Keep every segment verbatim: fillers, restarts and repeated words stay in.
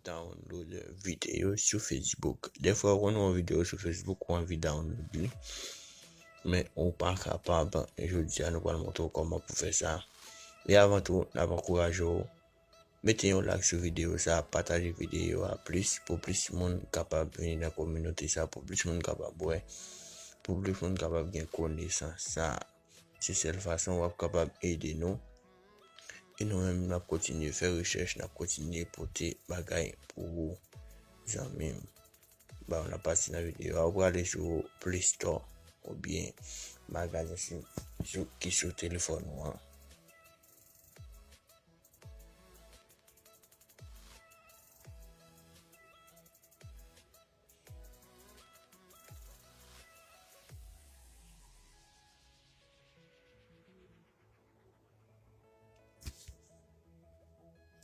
Download videyo sou Facebook. Defwa ou konn wè yon videyo sou Facebook, ou anvi download li, men ou pa kapab. Jodi a nou pral montre w kòman pou fè sa. E avan tou, n ap ankouraje w mete yon like sou videyo sa, pataje videyo a plis, pou plis moun kapab vini nan kominote sa, pou plis moun kapab wè, pou plis moun kapab gen konesans sa. Se sèl fason w ap kapab ede nou. E nou menm, n ap kontinye fè rechèch, n ap kontinye pote bagay pou ou, zanmi m. Bon, n ap pase nan videyo a, ou prale sou Play Store oubyen magazen sou, sou, ki sou telefòn ou an.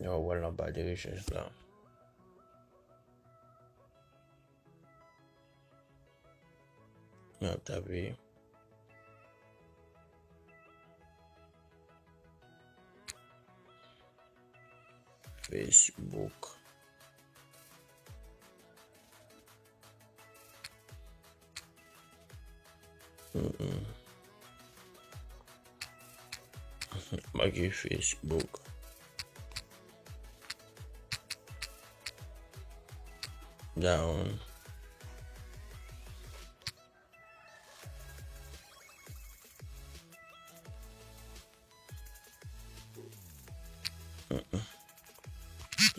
Yo, w al nan ba de rechèch la. N ap tape Facebook. Mm-mm. Make Facebook. Down.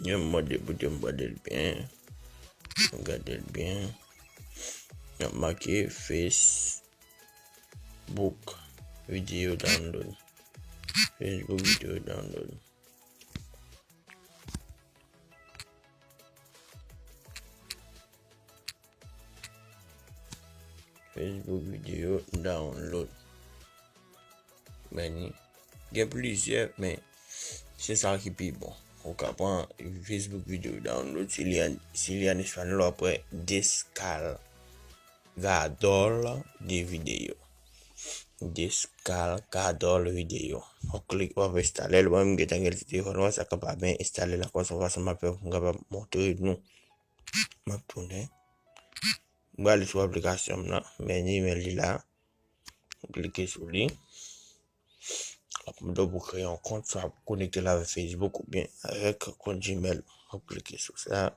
Yo mande pou te m gade l byen. M gade l byen. Y ap make Facebook video download. Facebook video download. Facebook video download. Men ni gen plizyè, men se sa ki pi bon. Ou ka pran Facebook video download, si li an, si li an espanyòl, w ap wè descargador de video. Descargador video. W ap klik, w ap enstale l. Mwen, m gentan gen l sou telefòn mwen, sa ka pa byen enstale la, konsa fason m ap fè pou m kapab montre nou. M ap tounen. M prale sou aplikasyon m nan, men ni men li la. M klike sou li. L ap mande w pou kreye yon kont, swa pou konekte l avèk Facebook oubyen avèk kont Gmail. M ap klike sou sa.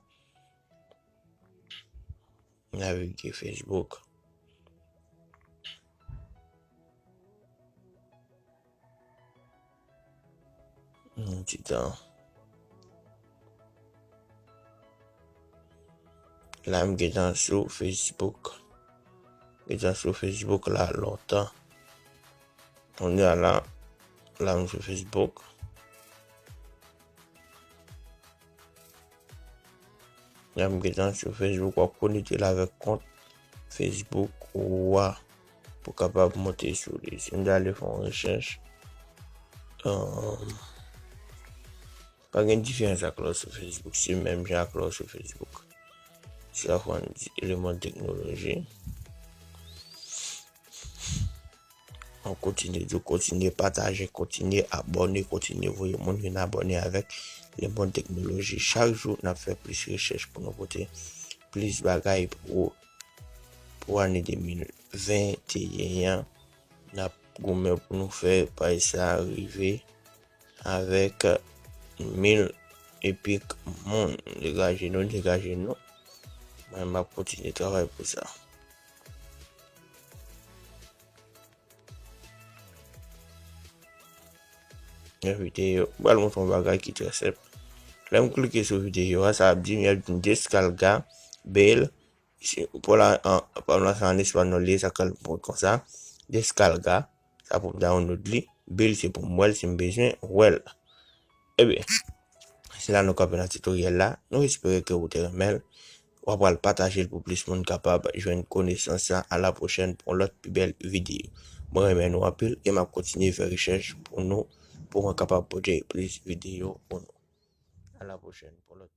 Navige Facebook. Yon ti tan. La, m gentan sou Facebook. Gentan sou Facebook la lontan. Kounye a la, la m sou Facebook. Lè m gentan sou Facebook, w ap konekte l avèk kont Facebook ou a pou kapab monte sou li. Si m ta ale fè yon rechèch, um, pa gen diferans ak lè w sou Facebook, se menm jan ak lè w sou Facebook. Se sa fò n di eleman teknoloji. An kontinye di w kontinye pataje, kontinye abòne, kontinye voye moun vin abòne avèk Le Monde Technologie. Chak jou, n ap fè plis rechèch pou nou pote plis bagay pou, pou ane de mil venteyen an. N ap goumen pou nou fè paj sa rive avèk mil epik moun. Degaje nou, degaje nou. Mwen, m ap kontinye travay pou sa. Yon videyo, m pral montre yon bagay ki trè senp. Lè m klike sou videyo a, sa ap di m, y ap di m descarga, bel, si, pou la, an, pa m la, se an espanyòl li ye, sa k al pran konsa. Descarga, sa pou m download li. Bel, se pou m wè l, si m bezwen wè l. Ebyen, se la nou kanpe nan titoryèl la. Nou espere ke ou te renmen l. W ap pral pataje l pou plis moun kapab jwenn konesans sa. A la pwochèn pou yon lòt pi bèl videyo. Mwen renmen nou anpil e m ap kontinye fè rechèch pou nou, pou mwen kapab pote plis videyo pou nou. A la pwochèn pou lòt